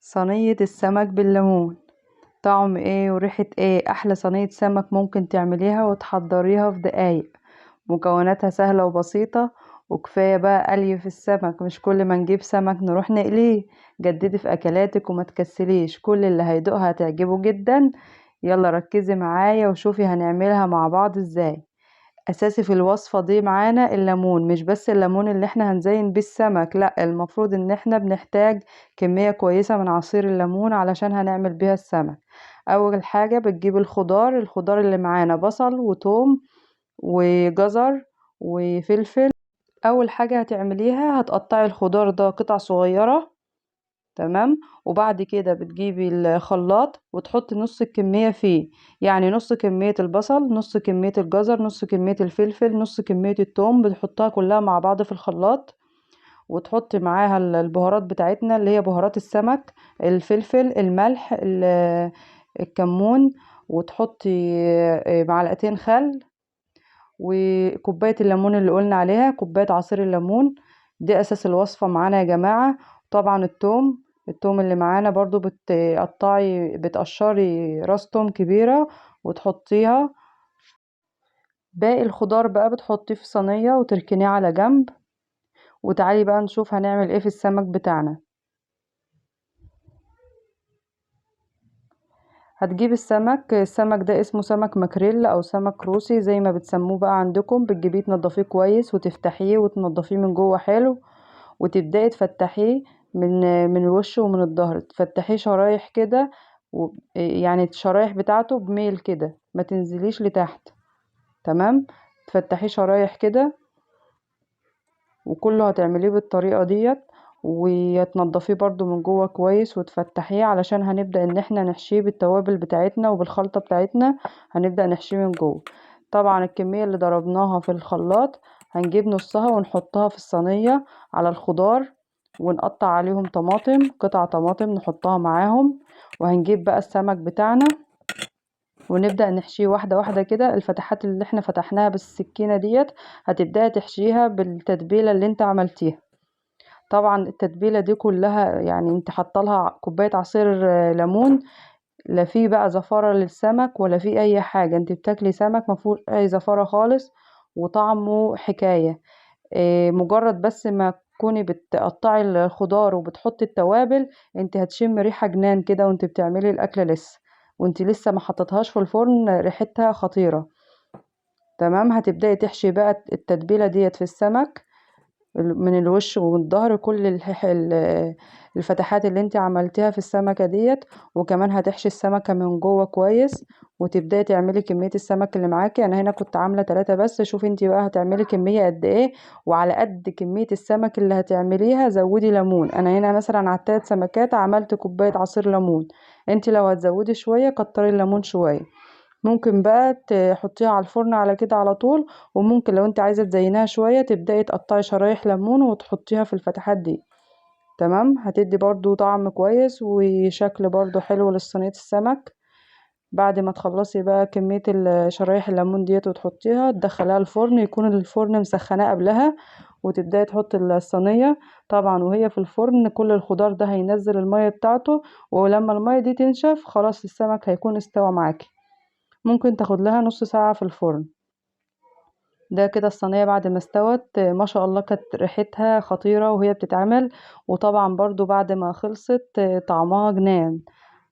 صينية السمك بالليمون، طعم ايه وريحة ايه. احلى صينية سمك ممكن تعمليها وتحضريها في دقايق. مكوناتها سهلة وبسيطة، وكفاية بقى قلي في السمك، مش كل ما نجيب سمك نروح نقليه. جددي في اكلاتك وما تكسليش، كل اللي هيدوقها هتعجبه جدا. يلا ركزي معايا وشوفي هنعملها مع بعض ازاي. اساسي في الوصفة دي معانا الليمون، مش بس الليمون اللي احنا هنزين بيه السمك، لا، المفروض ان احنا بنحتاج كمية كويسة من عصير الليمون علشان هنعمل بيها السمك. اول حاجة بتجيب الخضار، الخضار اللي معانا بصل وتوم وجزر وفلفل. اول حاجة هتعمليها هتقطعي الخضار ده قطع صغيرة، تمام. وبعد كده بتجيبي الخلاط وتحطي نص الكمية فيه، يعني نص كمية البصل، نص كمية الجزر، نص كمية الفلفل، نص كمية التوم، بتحطها كلها مع بعض في الخلاط. وتحطي معاها البهارات بتاعتنا اللي هي بهارات السمك، الفلفل، الملح، الكمون، وتحطي معلقتين خل وكوباية الليمون اللي قلنا عليها، كوباية عصير الليمون. دي أساس الوصفة معانا يا جماعة. طبعا التوم اللي معانا برضو بتقشري راس توم كبيرة وتحطيها. باقي الخضار بقى بتحطيه في صينية وتركنيه على جنب. وتعالي بقى نشوف هنعمل ايه في السمك بتاعنا. هتجيب السمك، السمك ده اسمه سمك ماكريل او سمك روسي زي ما بتسموه بقى عندكم. بتجيبيه تنضفيه كويس وتفتحيه وتنضفيه من جوه حلو، وتبداي تفتحيه من الوش ومن الظهر، تفتحيه شرايح كده، يعني الشرايح بتاعته بميل كده، ما تنزليش لتحت، تمام. تفتحيه شرايح كده، وكله هتعمليه بالطريقه ديت. وتنضفيه برضو من جوه كويس وتفتحيه، علشان هنبدأ ان احنا نحشيه بالتوابل بتاعتنا وبالخلطة بتاعتنا، هنبدأ نحشيه من جوه. طبعا الكمية اللي ضربناها في الخلاط هنجيب نصها ونحطها في الصينية على الخضار، ونقطع عليهم طماطم، قطع طماطم نحطها معاهم. وهنجيب بقى السمك بتاعنا ونبدأ نحشيه واحدة واحدة كده. الفتحات اللي احنا فتحناها بالسكينة ديت هتبدأي تحشيها بالتتبيلة اللي انت عملتيها. طبعا التتبيلة دي كلها انت حاطه لها كوباية عصير ليمون، لا في بقى زفارة للسمك ولا في اي حاجة، انت بتاكلي سمك ما فيهوش اي زفارة خالص، وطعمه حكاية. مجرد بس ما تكوني بتقطعي الخضار وبتحطي التوابل انت هتشم ريحة جنان كده وانت بتعملي الاكلة لسه، وانت لسه ما حطيتهاش في الفرن، ريحتها خطيرة، تمام. هتبدأي تحشي بقى التتبيلة ديت في السمك من الوش والظهر، كل الفتحات اللي انت عملتيها في السمكة ديت. وكمان هتحشي السمكة من جوه كويس، وتبدأي تعملي كمية السمك اللي معاكي. انا هنا كنت عاملة 3 بس، شوفي انت بقى هتعملي كمية قد ايه، وعلى قد كمية السمك اللي هتعمليها زودي ليمون. انا هنا مثلا على التلات سمكات عملت كوباية عصير ليمون، انت لو هتزودي شوية كتري الليمون شوية. ممكن بقى تحطيها على الفرن على كده على طول، وممكن لو انت عايزة تزينيها شوية تبدأي تقطعي شرايح ليمون وتحطيها في الفتحات دي، تمام. هتدي برضو طعم كويس وشكل برضو حلو لصينية السمك. بعد ما تخلصي بقى كمية شرايح الليمون ديت وتحطيها، تدخليها الفرن، يكون الفرن مسخناه قبلها، وتبدأي تحطي الصينية. طبعا وهي في الفرن كل الخضار ده هينزل المية بتاعته، ولما المية دي تنشف خلاص السمك هيكون استوى معاكي. ممكن تاخد لها نص ساعة في الفرن. ده كده الصينية بعد ما استوت ما شاء الله كانت ريحتها خطيرة وهي بتتعمل، وطبعا برضو بعد ما خلصت طعمها جنان.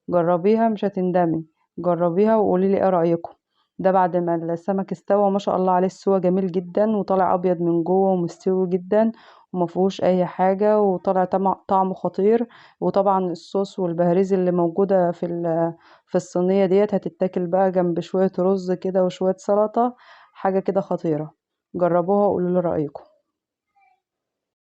جربيها مش هتندمي، جربيها وقولي لي ايه رأيكم. ده بعد ما السمك استوى ما شاء الله عليه، السوا جميل جدا وطالع ابيض من جوه ومستوي جدا وما فيهوش اي حاجة، وطالع طعمه خطير. وطبعا الصوص والبهاريز اللي موجودة في الصينية ديت هتتاكل بقى جنب شوية رز كده وشوية سلطة، حاجة كده خطيرة. جربوها وقولوا لي رأيكم.